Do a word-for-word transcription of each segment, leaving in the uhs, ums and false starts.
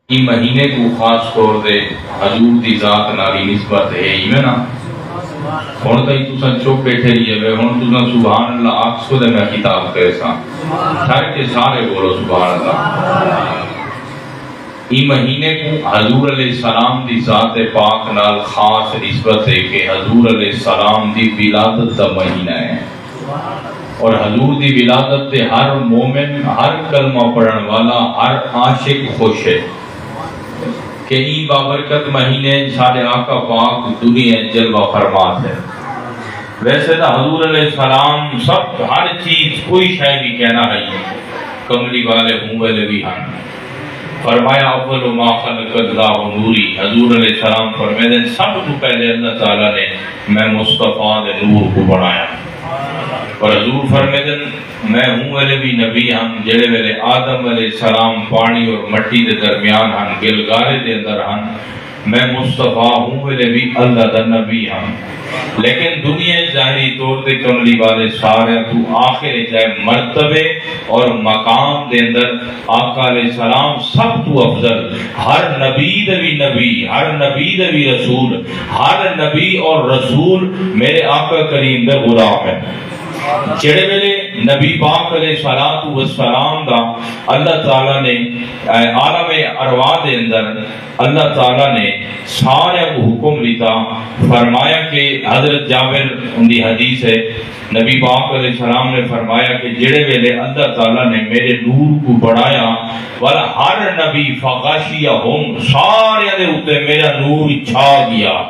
ایں مہینے کوں خاص طور تے حضور دی ذات نال ہی نسبت ہے، ایویں نا؟ ہݨ تائیں تساں چپ ٻیٹھے رہیے وے، ہݨ تساں سبحان اللہ آکھسو تے میں خطاب کریساں۔ ٹھر کے سارے بولو سبحان اللہ۔ ایں مہینے کوں حضور علیہ السلام دی ذات پاک نال خاص نسبت ہے کہ حضور علیہ السلام دی ولادت دا مہینہ ہے۔ اور حضور دی ولادت تے ہر مومن، ہر کلمہ پڑھݨ والا، ہر عاشق خوش ہے کہ ایں بابرکت مہینے اچ ساݙے آقا پاک دنیا اچ جلوہ فرما تھئے۔ ویسے تاں حضور علیہ السلام سب، ہر چیز، کوئی شے وی کائنا ہئی، کملی والے ہوں ویلے وی ہن۔ فرمایا، "اول ما خلق اللہ نوری"، حضور علیہ السلام فرمیندے، سب توں پہلے اللہ تعالیٰ نے میں مصطفیٰ دے نور کوں بݨایا۔ اور حضور فرمیندن، میں ہوں ویلے وی نبی ہم، جیڑھے ویلے آدم علیہ السلام پاݨی اور مٹی دے درمیان ہن، گلگارے دے اندر ہن، میں مصطفیٰ ہوں ویلے وی اللہ دا نبی ہم۔ لیکن دنیا اچ ظاہری طور تے کملی والے ساریاں توں آخر اچ ہے، مرتبے اور مقام دے اندر آقا علیہ السلام سب توں افضل، ہر نبی دے وی نبی، ہر نبی دے وی رسول، ہر نبی اور رسول میرے آقا کریم دے غلام ہیں۔ جیڑھے ویلے نبی پاک علیہ الصلوۃ والسلام دا اللہ تعالیٰ نے، اے، عالم ارواح دے اندر اللہ تعالیٰ نے سارے کوں حکم ݙتا، فرمایا کہ حضرت جابر دی حدیث ہے، نبی پاک علیہ السلام نے فرمایا کہ جیڑھے ویلے اللہ تعالیٰ نے میرے نور کوں بݨایا، ول ہر نبی فغشیہم، سارے دے اُتے میرا نور چھا ڳیا۔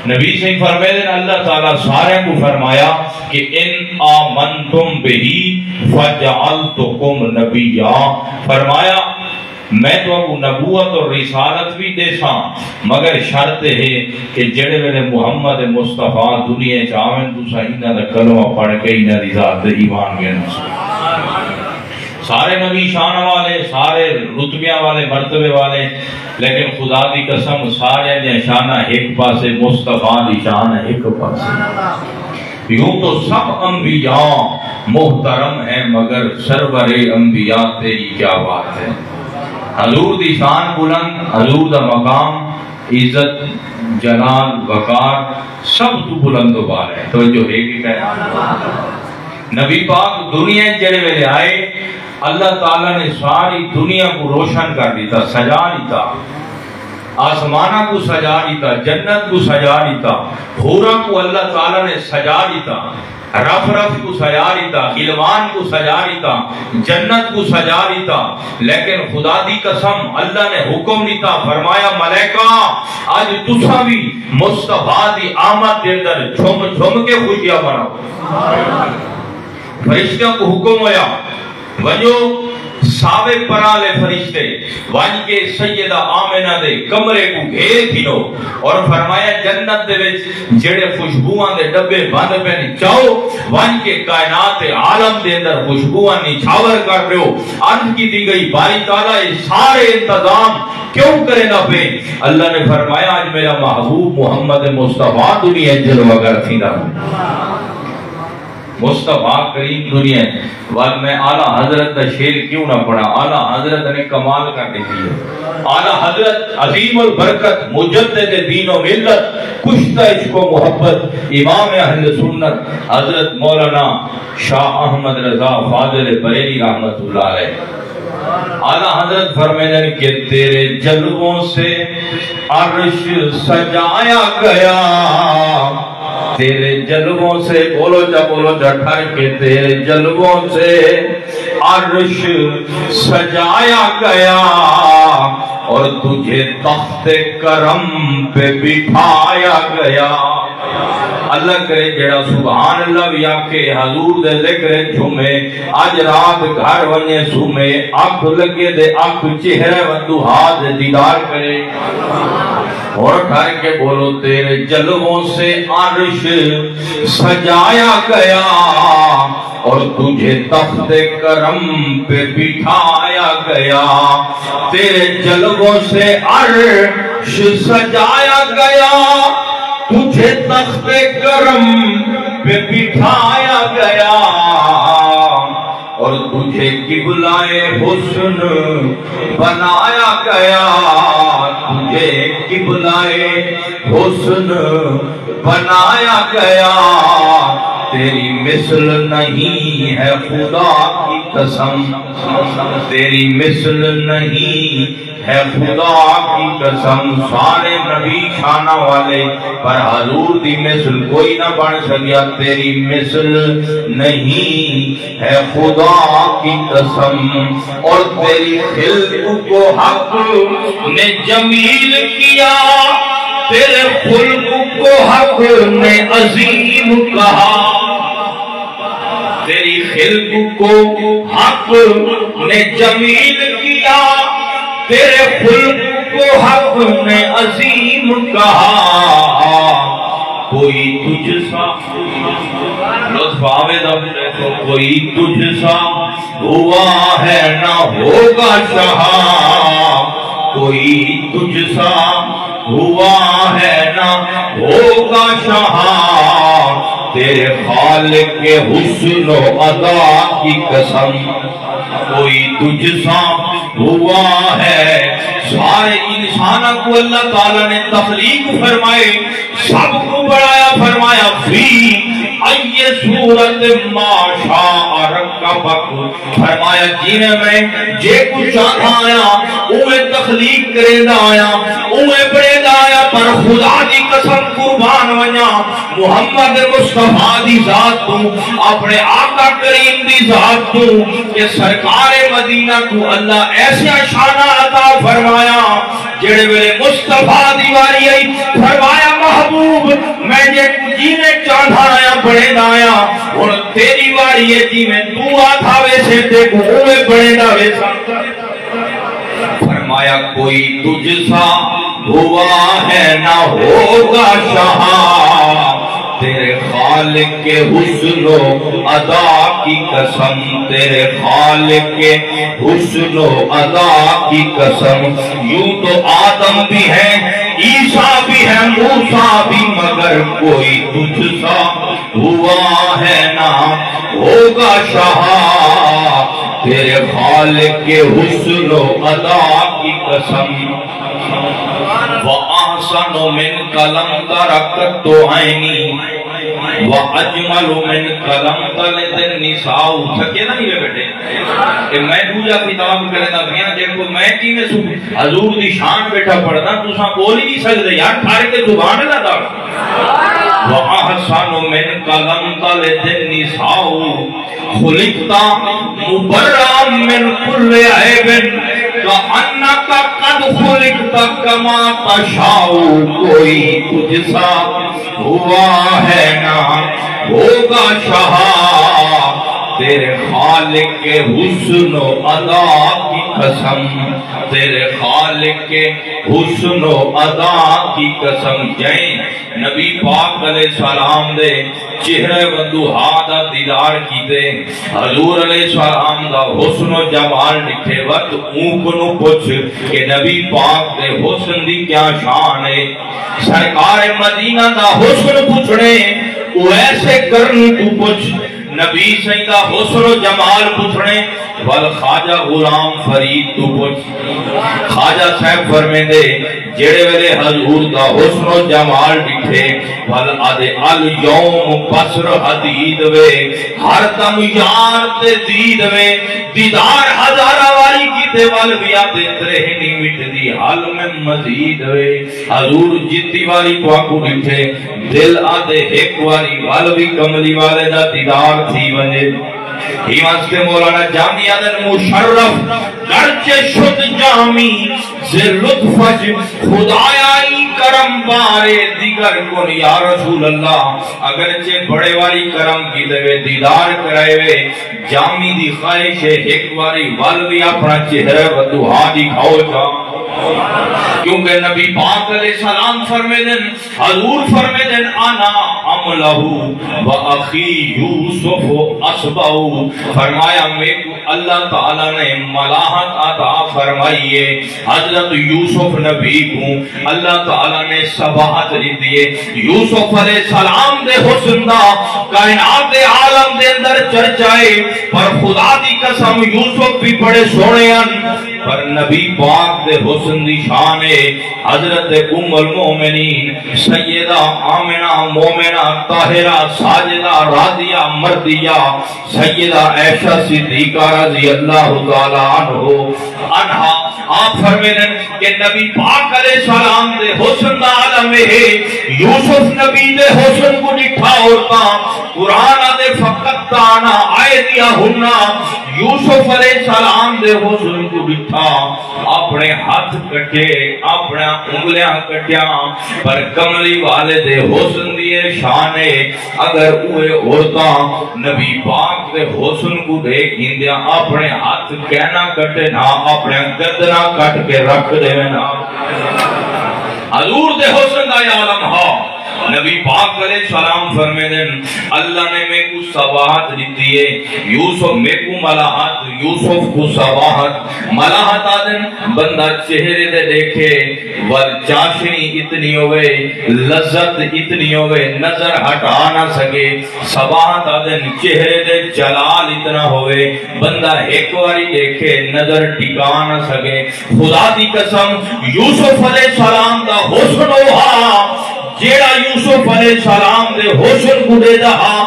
نبی سائیں فرمیندے، اللہ تعالیٰ سارے کوں فرمایا کہ ان آمنتم بہ فجعلتکم نبیا، فرمایا میں تہاکوں نبوت اور رسالت وی ݙیساں، مگر شرط اے ہے کہ جیڑھے ویلے محمد مصطفیٰ دنیا اچ آون، تساں انہاں دا کلمہ پڑھ کے انہاں دی ذات تے ایمان گھنو۔ سارے نبی شان والے، سارے رتبیاں والے، مرتبے والے، لیکن خدا دی قسم، سارے دیاں شاناں ہک پاسے، مصطفیٰ دی شان ہک پاسے۔ یوں تو سب انبیاء محترم ہیں، مگر سرور انبیاء تیری کیا بات ہے۔ حضور دی شان بلند، حضور دا مقام، عزت، جلال، وقار سب توں بلند و بالا ہے۔ توجہ ہے کہ کیا؟ نبی پاک دنیا جیڑھے ویلے آئے، اللہ تعالیٰ نے ساری دنیا کوں روشن کر ݙتا، سجا ݙتا۔ آسماناں کوں سجا ݙتا، جنت کوں سجا ݙتا، حوراں کوں اللہ تعالیٰ نے سجا ݙتا، رف رف کوں سجا ݙتا، غلمان کوں سجا ݙتا، جنت کوں سجا ݙتا۔ لیکن خدا دی قسم، اللہ نے حکم ݙتا، فرمایا، ملائکہ، اڄ تساں وی مصطفیٰ دی آمد دے اندر جھم جھم کے خوشیاں مناؤ۔ فرشتیاں کوں حکم ہویا، ونڄو ساوے پرالے فرشتے، ونڄ کے سیدہ آمنہ دے کمرے کوں گھیر گھنو، اور فرمایا، جنت دے وچ جیڑھے خوشبوواں دے ڈبے بند پئن، چاؤ ونڄ کے کائنات عالم دے اندر خوشبوواں نچھاور کر ݙیو۔ عرض کیتی ڳئی، باری تعالیٰ، اے سارے انتظام کیوں کریندا پئیں؟ اللہ نے فرمایا، اڄ میرا محبوب محمد مصطفیٰ دنیا اچ جلوہ گر تھیندا پئے۔ مصطفیٰ کریم دنیا اچ۔ ول میں اعلیٰ حضرت دا شعر کیوں نہ پڑھاں؟ اعلیٰ حضرت نے کمال کر ݙتی ہے۔ اعلیٰ حضرت عظیم البرکت، مجدد دین و ملت، کشتہ عشق و محبت، امام اہل سنت حضرت مولانا شاہ احمد رضا فاضل بریلوی رحمت اللہ علیہ۔ اعلیٰ حضرت فرمیندن کہ تیرے جلووں سے عرش سجایا گیا، تیرے جلووں سے، بولو چا، بولو چا ٹھر کے، تیرے جلووں سے عرش سجایا گیا اور تجھے تخت کرم پہ بٹھایا گیا۔ اللہ کرے جیڑھا سبحان اللہ وی آکھے، حضور دے ذکر اچ جھومے، اڄ رات گھر ونڄے سومے، اکھ لڳے دے اکھ چہرے ودوں ہا دے دیدار کرے۔ ہݨ ٹھر کے بولو، تیرے جلووں سے عرش سجایا گیا اور تجھے تخت کرم پہ بٹھایا گیا۔ تیرے جلووں سے عرش سجایا گیا، تجھے تخت کرم پہ بٹھایا گیا اور تجھے قبلہ حسن بنایا گیا۔ بنایا گیا، تیری مثل نہیں ہے خدا کی قسم، تیری مثل نہیں ہے خدا کی قسم۔ سارے نبی شانہ والے، پر حضور دی مثل کوئی نہ بن سکیا۔ تیری مثل نہیں ہے خدا کی قسم، اور تیری خلق کو حق نے جمیل کیا، تیرے خلق کو حق نے عظیم کہا۔ تیری خلق کو حق نے جمیل کیا، تیرے خلق کو حق نے عظیم کہا۔ کوئی تجھ سا، لطف آوے دا، کوئی تجھ سا ہوا ہے نہ ہوگا شاہ، کوئی تجھ سا ہوا ہے نہ ہوگا شاہ، تیرے خالق کے حسن و ادا کی قسم۔ کوئی تجھ سا ہوا ہے۔ سارے انساناں کو اللہ تعالیٰ نے تخلیق فرمائے، سب کو بنایا، فرمایا، فی ای صورت ما شاء رکبک۔ فرمایا، جیویں میں جیکوں چاہندا آیاں، اوویں تخلیق کریندا آیاں، اوویں بݨیندا آیاں، پر خدا دی قسم قربان ونڄاں، محمد مصطفیٰ دی ذات توں، اپݨے آقا کریم دی ذات توں، کہ سرکار مدینہ کوں اللہ ایسا شانہ عطا فرمایا، جیڑھے ویلے مصطفیٰ دی واری آئی، فرمایا، محبوب، میں جیکوں جیویں چاہندا آیاں، بݨیندا آیاں، ہݨ تیݙی واری ہے، جیویں توں آہدا ویسیں، تیکوں اوویں بݨیندا ویساں۔ فرمایا، کوئی تجھ سا ہوا ہے نہ ہوگا شاہ، تیرے خالق کے حسن و ادا کی قسم، تیرے خالق کے حسن و ادا کی قسم۔ یوں تو آدم بھی ہے، عیسیٰ بھی ہے، موسیٰ بھی، مگر کوئی تجھ سا ہوا ہے نہ ہوگا شاہ، تیرے خالق کے حسن و ادا کی قسم۔ وَأَحْسَنُ مِنْكَ لَمْ تَرَ قَطُّ عَيْنِي، وَأَجْمَلُ مِنْكَ لَمْ تَلِدِ النِّسَاءُ۔ تھکے نہ نہیں وے بیٹے، کہ میں ݙوجھا خطاب کریندا پیاں، جیکوں میں کیویں سو حضور دی شان بیٹھا پڑھدا، تساں ٻول ہی نہیں سڳدے یار، ٹھر کے زبان نہ داڑ۔ وَأَحْسَنُ مِنْكَ لَمْ تَلِدِ النِّسَاءُ، خُلِقْتَ مُبَرَّأً مِنْ كُلِّ عَيْبٍ، كَأَنَّكَ قَدْ خُلِقْتَ كَمَا تَشَاءُ۔ کوئی تجھ سا ہوا ہے نہ ہوگا شاہ، تیرے خالق کے حسن و ادا کی قسم، تیرے خالق کے حسن و ادا کی قسم۔ جئیں نبی پاک علیہ السلام دے چہرہ والضحیٰ دا دیدار کیتے، حضور علیہ السلام دا حسن و جمال ݙٹھے، وت اوں کنوں پچھ کہ نبی پاک دے حسن دی کیا شان ہے۔ سرکار مدینہ دا حسن پچھݨے، اویس قرنی توں پچھ، نبی سئیں دا حسن و جمال پچھݨے، ول خواجہ غلام فرید توں پچھ۔ خواجہ صاحب فرمیندے، جیڑھے ویلے حضور دا حسن و جمال ݙٹھے، ول آہدے، الیوم بصر حدید وے، ہر دم یار تے دید وے، دیدار ہزاراں واری کیتے، ول وی آہدے، تریہہ نہیں مٹدی، حال میں مزید وے۔ حضور جتی واری تہاکوں ݙٹھے، دل آہدے ہک واری ول وی کملی والے دا دیدار تھی ونڄے۔ ہی واسطے مولانا جامی آہدن، مشرف گرچہ شد جامی ز لطفش، خدایائی کرم بارے دیگر کن۔ یا رسول اللہ، اگرچہ بڑے والی کرم کیتے وے، دیدار کرائے وے، جامی دی خواہش ہے ہک واری ول وی اپݨا چہرہ والضحیٰ ݙکھاؤ چا۔ کیونکہ نبی پاک علیہ السلام فرمیندن، حضور فرمیندن، انا املہ و اخی یوسف اشبع۔ فرمایا، میکوں اللہ تعالیٰ نے ملاحت عطا فرمائی ہے۔ حضرت یوسف نبی کو اللہ تعالیٰ نے صباحت ݙتی ہے۔ یوسف علیہ السلام دے حسن دا کائنات دے عالم دے اندر چرچا ہے، پر خدا دی قسم یوسف بھی بڑے سوہݨے ہن، پر نبی پاک دے حسن دی شان ہے۔ حضرت ام المومنین سیدہ آمنہ مومنہ طاہرہ ساجدہ راضیہ مرضیہ سیدہ عائشہ صدیقہ رضی اللہ تعالیٰ عنہ، عنہا، آپ فرمیندن کہ نبی پاک علیہ السلام دے حسن دا عالم ہے۔ یوسف نبی دے حسن کو ݙٹھا عورتاں، قرآن آہدے فقطعن ایدیہن، یوسف علیہ السلام دے حسن کو ݙٹھا، اپݨے ہتھ کٹے، اپݨیاں انگلیاں کٹیاں، پر کملی والے دے حسن دی اے شان ہے۔ اگر اوہے عورتاں نبی پاک دے حسن کوں ݙیکھ گھندیاں، اپݨے ہتھ کینا کٹن ہا، اپݨیاں گردناں کٹ کے رکھ ݙیون ہا۔ حضور دے حسن دا اے عالم ہا۔ نبی پاک علیہ السلام فرمیندن، اللہ نے میکوں صباحت ݙتی ہے، یوسف میکوں ملاحت، یوسف کوں صباحت۔ ملاحت آہدن بندہ چہرے تے ݙیکھے، ول چاشنی اتنی ہووے، لذت اتنی ہووے، نظر ہٹا نہ سڳے۔ صباحت آہدن چہرے تے جلال اتنا ہووے، بندہ ہک واری ݙیکھے، نظر ٹکا نہ سڳے۔ خدا دی قسم، یوسف علیہ السلام دا حسن او ہا، جیڑھا یوسف علیہ السلام دے حسن کوں ݙیہدا ہا،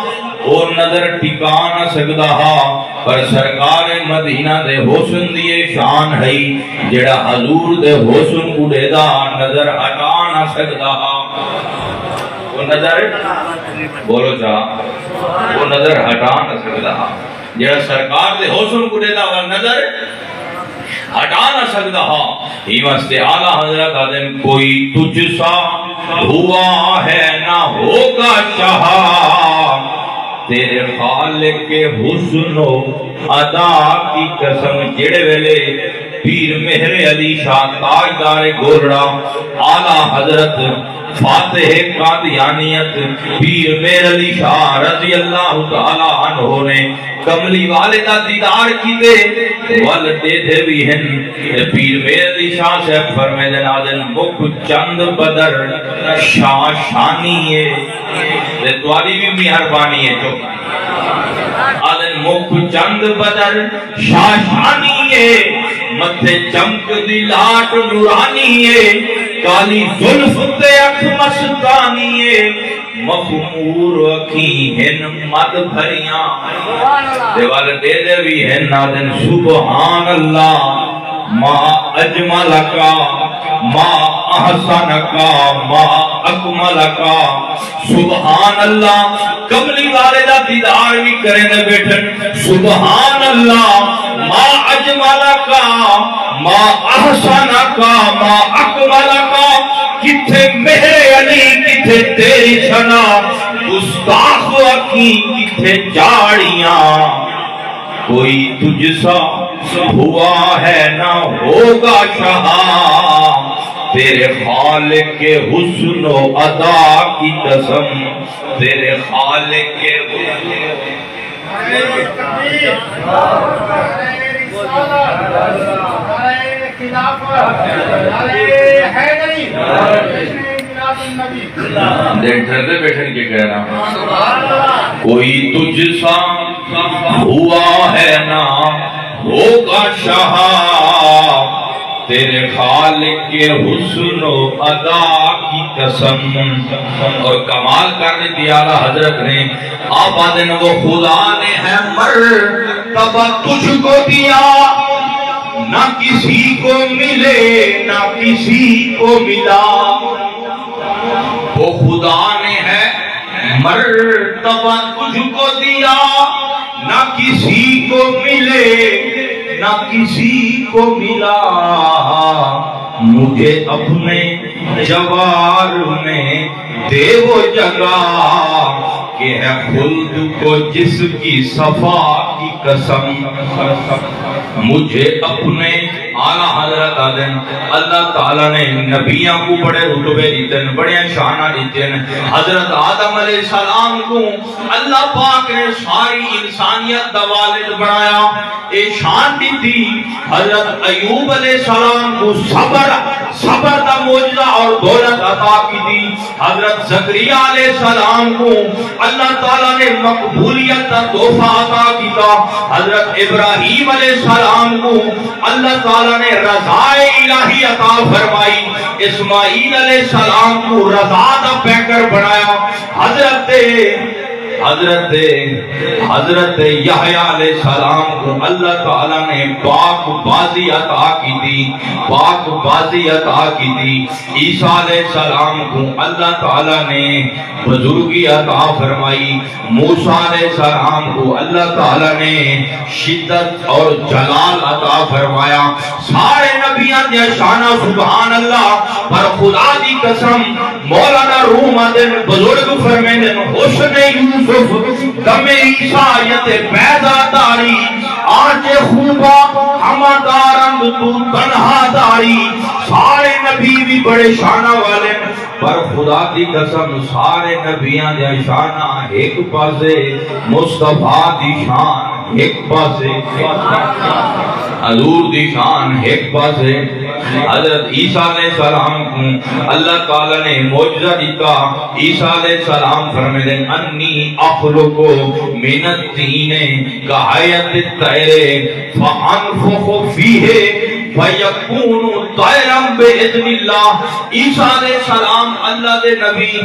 او نظر ٹکا نہ سڳدا ہا، پر سرکار مدینہ دے حسن دی اے شان ہئی، جیڑھا حضور دے حسن کوں ݙیہدا ہا، نظر ہٹا نہ سڳدا ہا۔ او نظر، بولو چا، او نظر ہٹا نہ سڳدا ہا۔ جیڑھا سرکار دے حسن کوں ݙیہدا ہا، نظر ہٹا نہ سڳدا ہا۔ ایں واسطے اعلیٰ حضرت آہدن، کوئی تجھ سا ہوا ہے نہ ہوگا شاہ، تیرے خالق کے حسن و ادا کی قسم۔ جیڑھے ویلے پیر مہر علی شاہ تاجدار گولڑا، اعلیٰ حضرت فاتح قادیانیت پیر مہر علی شاہ رضی اللہ تعالیٰ عنہ نے کملی والے دا دیدار کیتے، ول ݙیہدے وی ہن۔ تے پیر مہر علی شاہ صاحب فرمیندن، آہدن، مک چند بدر شاہ شانی اے۔ تے تہاݙی وی مہربانی اے جو آہدن، مک چند بدر شاہ شانی اے، متھے چمکدی لاٹ نورانی اے، کالی زلف تے اکھ مستانی اے، مخمور اکھیں ہن مدھ بھریاں۔ تے ول ݙیہدے وی ہن، آہدن، سبحان اللہ، ما اجملک، ما احسنک، ما اکملک۔ سبحان اللہ، کملی والے دا دیدار وی کریندے ٻیٹھن۔ سبحان اللہ، ما اجملک، ما احسنک، ما اکملک۔ کتھے مہر علی، کتھے تیری ثنا، گستاخ اکھیں کتھے جاڑیاں۔ کوئی تجھ سا ہوا ہے نہ ہوگا شاہ، تیرے خالق کے حسن و ادا کی قسم، تیرے خالق کے حسن۔ دے ڈردے ٻیٹھن کے کہنا، کوئی تجھ سا ہوا ہے نہ ہوگا شاہ، تیرے خالق کے حسن و ادا کی قسم۔ اور کمال کر ݙتی اعلیٰ حضرت نے۔ آپ آہدن، وہ خدا نے ہے مرتبہ تجھ کو دیا، نہ کسی کو ملے، نہ کسی کو ملا۔ وہ خدا نے ہے مرتبہ تجھ کو دیا، نہ کسی کو ملے، نہ کسی کو ملا۔ مجھے اپنے جوار میں دے وہ جگہ، کہ ہے خلد کو جس کی صفا کی قسم۔ مجھے اپنے اعلیٰ حضرت آدھن، اللہ تعالیٰ نے نبیاں کوں بڑے رتبے ݙتن، بڑیاں شاناں ݙتن۔ حضرت آدم علیہ السلام کوں اللہ پاک نے ساری انسانیت دا والد بݨایا، اے شان ݙتی۔ حضرت ایوب علیہ السلام کوں صبر، صبر دا معجزہ اور دولت عطا کیتی۔ حضرت زکریا علیہ السلام کوں اللہ تعالیٰ نے مقبولیت دا تحفہ عطا کیتا۔ حضرت ابراہیم علیہ السلام کوں اللہ تعالیٰ نے رضائے الہی عطا فرمائی۔ اسماعیل علیہ السلام کوں رضا دا پیکر بݨایا۔ حضرت، حضرت، حضرت یحییٰ علیہ السلام کوں اللہ تعالیٰ نے پاک بازی عطا کیتی، پاک بازی عطا کیتی۔ عیسیٰ علیہ السلام کوں اللہ تعالیٰ نے بزرگی عطا فرمائی۔ موسیٰ علیہ السلام کوں اللہ تعالیٰ نے شدت اور جلال عطا فرمایا۔ سارے نبیاں دیاں شاناں سبحان اللہ، پر خدا دی قسم، مولانا روم آدھن، بزرگ فرمیندن، حسن یوسف دم عیسیٰ یت پیدا داری، آنچ خوبا ہما دارند تو تنہا داری۔ سارے نبی بھی بڑے شاناں والے، پر خدا دی قسم، سارے نبیاں دیاں شاناں ہک پاسے، مصطفیٰ دی شان ہک پاسے، حضور دی شان ہک پاسے۔ حضرت عیسیٰ علیہ السلام کوں اللہ تعالیٰ نے معجزہ ݙتا۔ عیسیٰ علیہ السلام فرمیندے، انی اخلق من الطین کہیئۃ الطیر فانفخ فیہ فیکون طیرا باذن اللہ۔ عیسیٰ علیہ السلام اللہ دے نبی،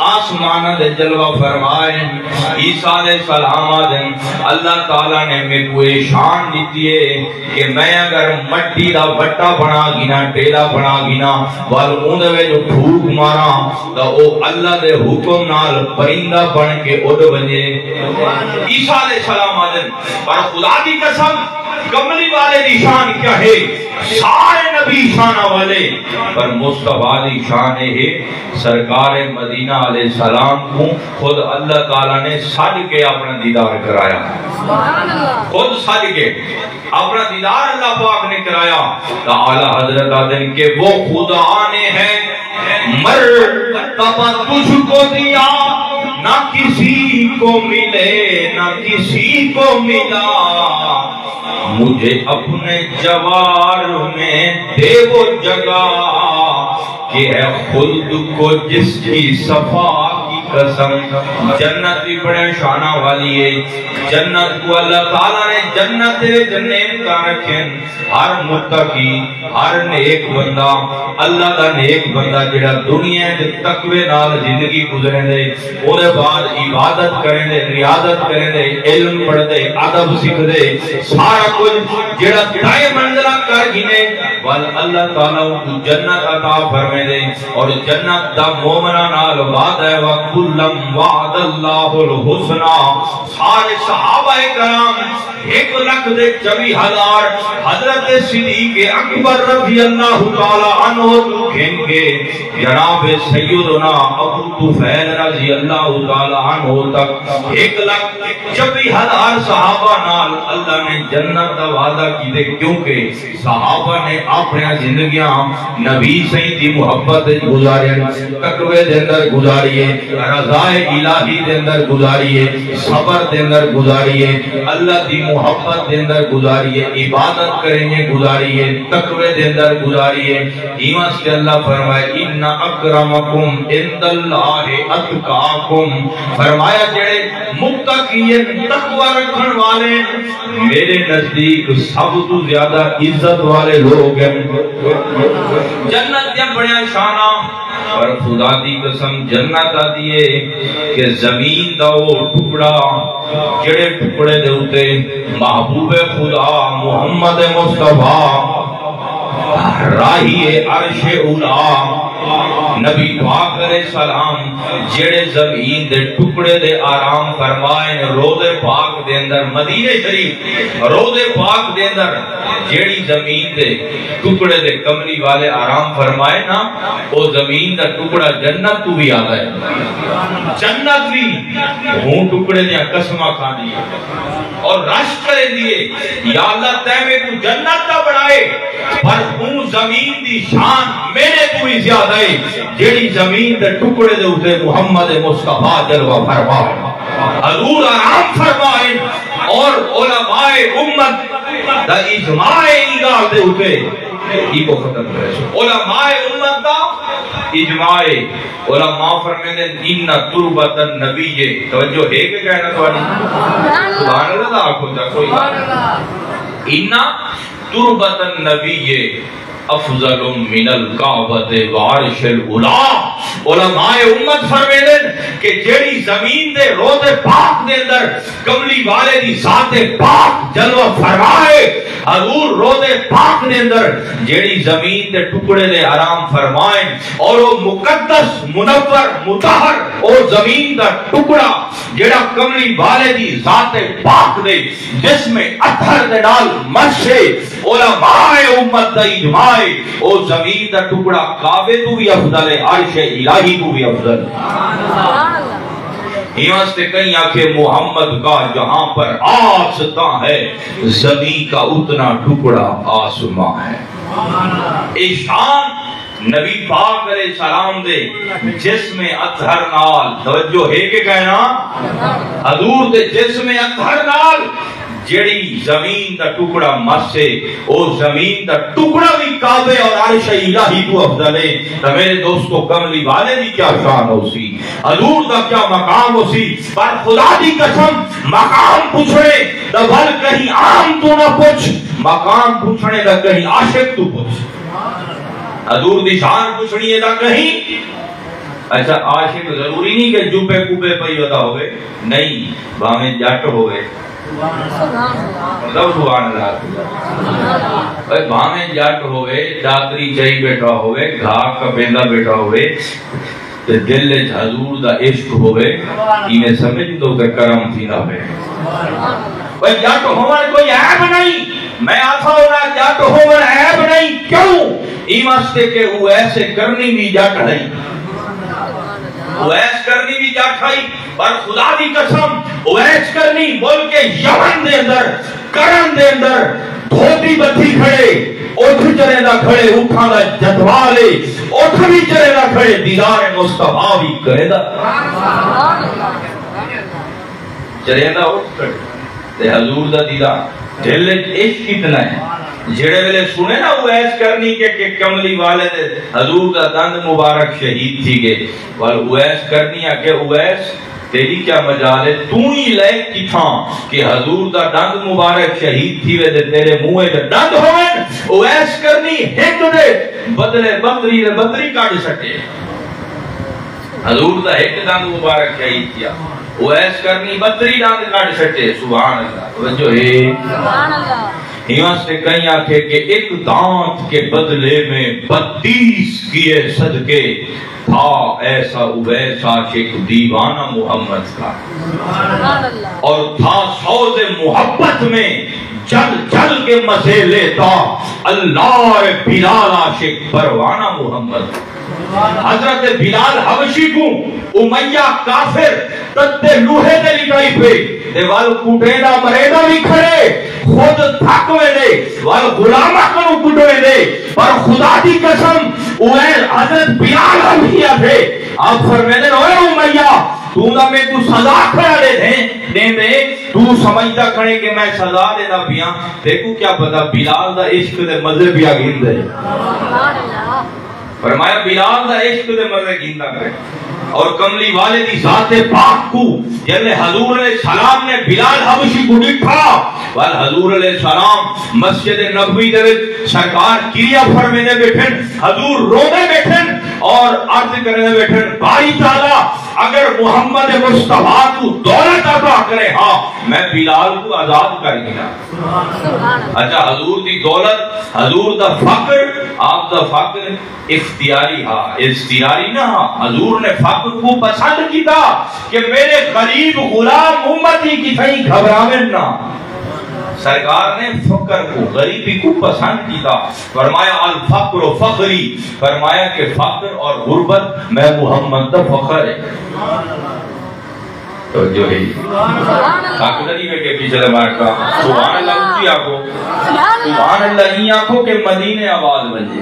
آسماناں دے جلوہ فرما ہن۔ عیسیٰ علیہ السلام آدھن، اللہ تعالیٰ نے میکوں اے شان ݙتی ہے کہ میں اگر مٹی دا وٹا بݨا گھناں، ٹیلا بݨا گھناں، ول اوندے وچ پھوک ماراں، تاں او اللہ دے حکم نال پرندہ بݨ کے اݙ ونڄے۔ عیسیٰ علیہ السلام آدھن، پر خدا دی قسم، کملی والے دی شان کیا ہے؟ سارے نبی شاناں والے، پر مصطفیٰ دی شان اے ہے، سرکار مدینہ علیہ السلام کوں خود اللہ تعالیٰ نے سݙ کے اپݨا دیدار کرایا۔ خود سݙ کے اپݨا دیدار اللہ پاک نے کرایا۔ تاں اعلیٰ حضرت آدھن کہ وہ خدا نے ہے مرتبہ تجھ کو دیا، نہ کسی کو ملے، نہ کسی کو ملا۔ مجھے اپنے جوار میں دے وہ جگہ، کہ ہے خلد کو جس کی صفا کی قسم۔ جنت بھی بڑے شاناں والی ہے۔ جنت کو اللہ تعالیٰ نے جنت دے وچ نعمتاں رکھن۔ ہر متقی، ہر نیک بندہ، اللہ دا نیک بندہ جڑا دنیا دے تقوی نال زندگی گزریندے، اوندے بعد عبادت کریندے، ریاضت کریندے، علم پڑھدے، ادب سکھدے، سارا کجھ جڑا طے منزلہ کر گھنے، ول اللہ تعالیٰ اونکوں جنت عطا فرمیندے۔ اور جنت دا مومناں نال وعدہ ہے، وَكُلًّا وَعَدَ اللَّهُ الْحُسْنَى۔ سارے صحابہ کرام ہک لکھ دے چوی ہزار، حضرت صدیق اکبر رضی اللہ تعالیٰ عنہ توں گھن کے جناب سیدنا ابو طفیل رضی اللہ تعالیٰ عنہ تک ہک لکھ چوی ہزار صحابہ نال اللہ نے جنت دا وعدہ کیتے، کیونکہ صحابہ نے اپݨیاں زندگیاں نبی سئیں دی محبت وچ گزارین، تقوی دے اندر گزاری ہے، رضائے الہی دے اندر گزاری ہے، صبر دے اندر گزاری ہے، اللہ دی محبت دے اندر گزاری ہے، عبادت کریں دے گزاری ہے، تقوی دے اندر گزاری ہے۔ ایں واسطے اللہ فرمائے، ان اکرمکم عند اللہ اتقاکم، فرمایا جڑے متقین، تقوی رکھن والے، میرے نزدیک سب تو زیادہ عزت والے لوگ ہیں۔ جنت دیاں بڑیاں شاناں، پر خدا دی قسم جنت آدھی ہے کہ زمین دا وہ ٹکڑا، جڑے ٹکڑے دے اتے محبوب خدا محمد مصطفیٰ راہی عرش اولا۔ نبی پاک علیہ السلام جڑے زمین دے ٹکڑے دے آرام فرمائن، روضے پاک دے اندر، مدینے شریف، روضے پاک دے اندر جیڑی زمین دے ٹکڑے دے کملی والے آرام فرمائے نا، او زمین دا ٹکڑا جنت تو بھی آلہ ہے۔ جنت بھی ہوں ٹکڑے دیاں قسماں کھاندی ہے اور رش کریندی ہے، یا اللہ، تیں میکوں جنت دا بݨائے، پر اوں زمین دی شان میݙے توں وی زیادہ ہے، جیڑھی زمین دے ٹکڑے دے اتے محمد مصطفیٰ جلوہ فرما۔ حضور آرام فرمائن اور علماء امت دا اجماع ہے ایں ڳالھ دے اتے۔ ایکو ختم کرے سو۔ علماء امت دا اجماع ہے۔ علماء فرمیندے، ان تربت النبی، توجہ ہے کہ کائنا تہاݙی؟ سبحان اللہ دا آکھو چا کوئی۔ ان تربت النبی افضل من الکعبۃ و عرش العلی۔ علماء امت فرمیندن کہ جیڑھی زمین دے روضے پاک دے اندر کملی والے دی ذات پاک جلوہ فرما ہے، حضور روضے پاک دے اندر جیڑھی زمین دے ٹکڑے دے آرام فرمائن، اور وہ مقدس، منور، مطہر، او زمین دا ٹکڑا جیڑھا کملی والے دی ذات پاک دے جسم اطہر دے نال مس ہے، علماء امت دا اجماع ہے، او زمین دا ٹکڑا کعبے تو بھی افضل ہے، عرش الہی تو بھی افضل ہے۔ ایں واسطے کہیں آکھے، محمد کا جہاں پر آستاں ہے، زمین کا اتنا ٹکڑا آسماں ہے۔ اے شان نبی پاک علیہ السلام دے جسم اطہر نال، توجہ ہے کہ کائنا؟ حضور دے جسم اطہر نال جیڑھی زمین دا ٹکڑا مس ہے، او زمین دا ٹکڑا بھی کعبے اور عرش الہی تو افضل ہے۔ تو میرے دوستو، کملی والے دی کیا شان ہوسی، حضور دا کیا مقام ہوسی۔ پر خدا دی قسم، مقام پچھنے دا ول کہیں عام تو نہ پچھ، مقام پچھنے دا کہیں عاشق تو پچھ۔ حضور دی شان پچھنی ہے دا کہیں۔ اچھا، عاشق ضروری نہیں کہ جبے کبے پئی ودا ہوئے، نہیں، بھاویں جٹ ہوئے۔ مطلب سبحان اللہ۔ اوئے، بھاویں جٹ ہوئے، دادری چائی بیٹھا ہوئے، گھا کبیندا بیٹھا ہوئے، تے دل وچ حضور دا عشق ہووے، ایویں سمجھ لو کہ کرم تھیندا پئے۔ بھئی، جٹ ہووݨ کوئی عیب نہیں، میں آکھاں انہاں جٹ ہووݨ عیب نہیں، کیوں؟ ایں واسطے کہ اویس کرنی وی جٹ ہئی، اویس کرنی وی جٹ ہئی، پر خدا دی قسم، اویس کرنی ملک یمن دے اندر کرن دے اندر دھوتی ٻدھی کھڑے، اٹھ چریندا کھڑے، اٹھاں دا جدوال اے، اٹھ وی چریندا کھڑے، دیدار مصطفیٰ وی کریندا۔ چریندا اٹھ کھڑے تے حضور دا دیدار۔ دل وچ عشق اتنا ہے، جیڑھے ویلے سنے نا اویس کرنی کہ، کہ کملی والے دے حضور دا دند مبارک شہید تھی ڳئے، ول اویس کرنی آکھے، اویس، تیݙی کیا مجال ہے؟ توں ہی لائق کتھاں کہ حضور دا ݙند مبارک شہید تھیوے تے تیݙے منہ وچ ݙند ہوون؟ اویس کرنی ہک دے بدلے ٻتری دے ٻتری کڈھ سٹے۔ حضور دا ہک ݙند مبارک شہید تھیا، اویس کرنی ٻتری ݙند کڈھ سٹے۔ سبحان اللہ، توجہ ہے۔ سبحان اللہ۔ ایں واسطے کہیں آکھے کہ ایک دانت کے بدلے میں بتیس کیے صدقے، تھا ایسا اویس عاشق دیوانہ محمد کا، اور تھا سوز محبت میں جل جل کے مزے لیتا، اللہ اور بلال عاشق پروانہ محمد۔ حضرت بلال حبشی کوں امیہ کافر تتے لوہے تے لٹائی پئے، تے ول کٹیندا مریندا وی کھڑے، خود تھک ویندے، ول غلاماں کنوں کٹویندے۔ پر خدا دی قسم، اویس، حضرت بلال حبشی آکھے، آپ فرمیندے، اوئے امیہ، توں تاں میکوں سزا کھڑا ݙیندے، ݙیندے، توں سمجھدا کھڑے کہ میں سزا ݙیندا پیاں، تیکوں کیا پتہ بلال دا عشق دے مزے پیا گھندے۔ فرمایا، بلال دا عشق دے مزے گھندا پئے۔ اور کملی والے دی ذات پاک کو، جلے حضور علیہ السلام نے بلال حبشی کو ݙٹھا، ول حضور علیہ السلام مسجد نبوی دے وچ سرکار کریا فرمیندے بیٹھن، حضور روندے بیٹھن اور عرض کریندے بیٹھن، باری تعالیٰ، اگر محمد مصطفیٰ کوں دولت عطا کرے ہا، میں بلال کوں آزاد کر گھناں۔ اچھا، حضور دی دولت، حضور دا فخر، آپ دا فخر اختیاری ہا، اجتیاحی نہ ہا۔ حضور نے فخر کوں پسند کیتا کہ میرے غریب غلام امتی کتھائیں گھبراون نہ۔ سرکار نے فقر کوں، غریبی کوں پسند کیتا۔ فرمایا، "الفقر فخری"، فرمایا کہ فقر اور غربت میں محمد دا فخر ہے۔ توجہ ہے؟ طاقت نہیں ہے کہ پچھلے مارکا۔ سبحان اللہ، اچھی آکھو۔ سبحان اللہ، ایں آکھو کہ مدینے آواز بنجے۔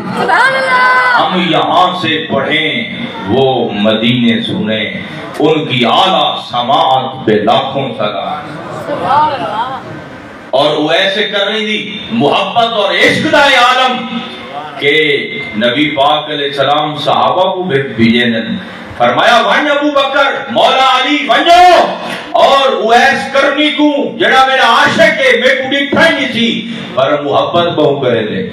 ہم یہاں سے پڑھیں، وہ مدینے سنیں، ان کی اعلیٰ سماعت پہ لاکھوں سلام۔ اور اویس کرنی دی محبت اور عشق دا اے عالم کہ نبی پاک علیہ السلام صحابہ کوں بھیجیندن۔ فرمایا، "ونڄ ابو بکر، مولا علی، ونڄو اور اویس کرنی کوں، جیڑھا میرا عاشق ہے، میکوں ݙٹھا ہی نی سی، پر محبت ٻہوں کریندے۔"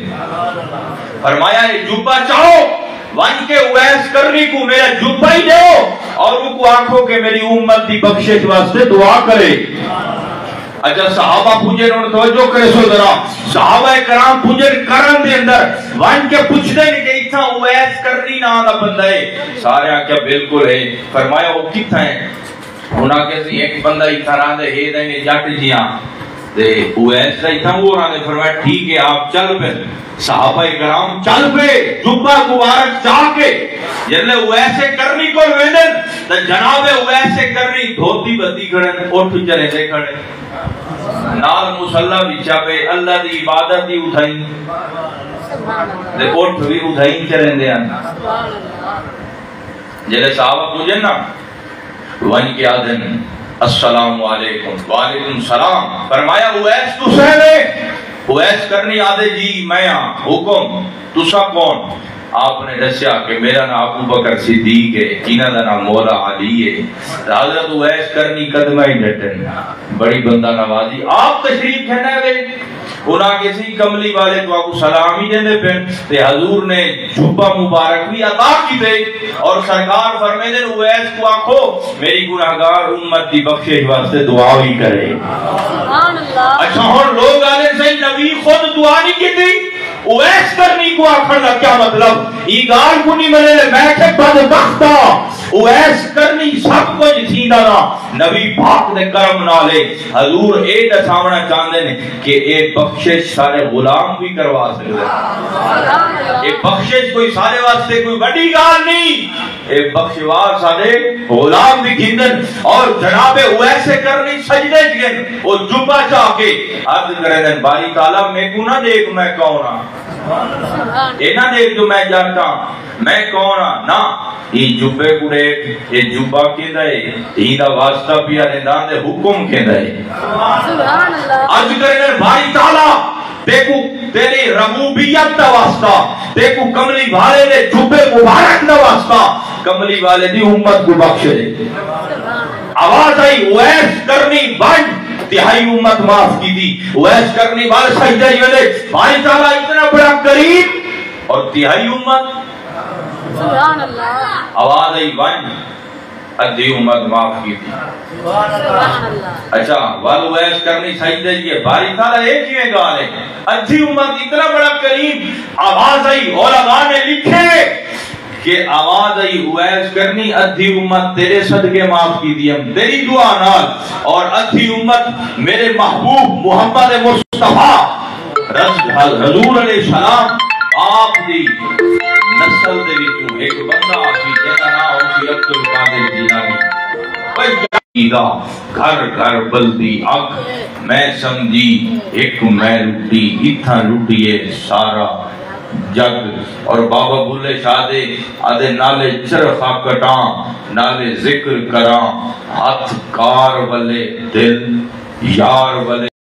فرمایا، "اے جبہ چاؤ، ونڄ کے اویس کرنی کوں میرا جبہ ہی ݙیو اور اونکوں آکھو کہ میری امت دی بخشش واسطے دعا کرے۔" اچھا، صحابہ پجن، ہݨ توجہ کریسو ذرا، صحابہ کرام پجن کرن دے اندر ونڄ کے پچھدن کہ اتھاں اویس کرنی ناں دا بندہ ہے؟ سارے آکھیا، "بالکل ہے۔" فرمایا، "او کتھاں ہے؟" انہاں آکھیا، "سی ہک بندہ اتھاں رہندے ہے، دے جٹ جیاں، تے اویس دا اتھاں او رہندے۔" فرمایا، "ٹھیک ہے، آپ چل پئے۔" صحابہ کرام چل پئے، جبہ مبارک چا کے جلے اویس کرنی کول ویندن، تے جناب اویس کرنی دھوتی ٻدھی کھڑن، اٹھ چریندے کھڑے۔ نال مصلی وچھا پئے، اللہ دی عبادت دی اتھائیں، تے اٹھ وی اتھائیں چریندے ہن۔ جلے صحابہ پجن نا، ونڄ کے آدھن، "السلام علیکم۔" "وعلیکم السلام۔" فرمایا، "اویس تساں وے؟" اویس کرنی آدھے، "جی میں ہاں۔" "حکم، تساں کون؟" آپ نے ݙسیا کہ میرا ناں ابو بکر صدیق ہے، انہاں دا ناں مولا علی ہے۔ حضرت اویس کرنی قدمہ ہی ݙٹن، بڑی بندہ نوازی، آپ تشریف گھن آئے۔ انہاں آکھیا، "سی کملی والے تہاکوں سلام ہی ݙیندے پن۔" تے حضور نے جبہ مبارک وی عطا کیتے اور سرکار فرمیندے، "اویس کوں آکھو میری گناہگار امت دی بخشش واسطے دعا وی کرے۔" سبحان اللہ۔ اچھا، ہݨ لوگ آندے، "سئیں، نبی خود دعا نہیں کیتی۔" اویس کرنی کوں آکھݨ دا کیا مطلب؟ ایں ڳالھ کوں نہیں منے۔ میں کہ بدبختا، اویس کرنی سب کجھ تھیندا نا نبی پاک دے کرم نال ہے۔ حضور اے ݙساوݨا چاہندے نے کہ اے بخشش سارے غلام وی کروا سڳدے۔ اے بخشش کوئی سارے واسطے کوئی وݙی ڳالھ نہیں۔ اے بخشوار سارے غلام وی گھندن۔ اور جناب اویس کرنی سجدے وچ ڳن، او جبہ چا کے عرض کریندن، "باری تعالیٰ، میکوں نہ ݙیکھ میں کون ہاں۔ اے نہ ݙیکھ جو میں جٹ ہاں۔" میں کون ہاں؟ نہ، ایں جبے کوں ݙیکھ، اے جبہ کیندا ہے، ایں دا واسطہ پیا ݙیندا تے حکم کیندا ہے۔ سبحان اللہ۔ عرض کریندے، باری تعالیٰ، تیکوں تیری ربوبیت دا واسطہ، تیکوں کملی والے دے جبے مبارک دا واسطہ، کملی والے دی امت کوں بخش ݙے۔ آواز آئی، "اویس کرنی ونڄ، تہائی امت معاف کیتی۔" اویس کرنی ول سجدے وچ ویندے، باری تعالیٰ اتنا بڑا کریم اور تہائی امت۔ سبحان اللہ۔ آواز آئی، "ونڄ، ادھی امت معاف کیتی۔" سبحان اللہ۔ اچھا، ول اویس کرنی سجدے وچ ڳئے، باری تعالیٰ اے کیویں ڳالھ ہے؟ ادھی امت، اتنا بڑا کریم۔ آواز آئی، علماء نے لکھے کہ آواز آئی، "اویس کرنی، ادھی امت تیرے صدقے معاف کیتی ہم، تیری دعا نال، اور ادھی امت میرے محبوب محمد مصطفیٰ رس-، حضور علیہ السلام، آپ دی نسل دے وچوں ہک بندہ آسی، جیندا ناں ہوسی عبدالقادر جیلانی۔" بھئی، دا گھر گھر بلدی اکھ، میں سمجھی ہک میں لٹی، اتھاں لٹیے سارا جگ۔ اور بابا بلے شاہ دے آدھے، "نالے چرخا کٹاں، نالے ذکر کراں، ہتھ کار ولے دل یار ولے۔"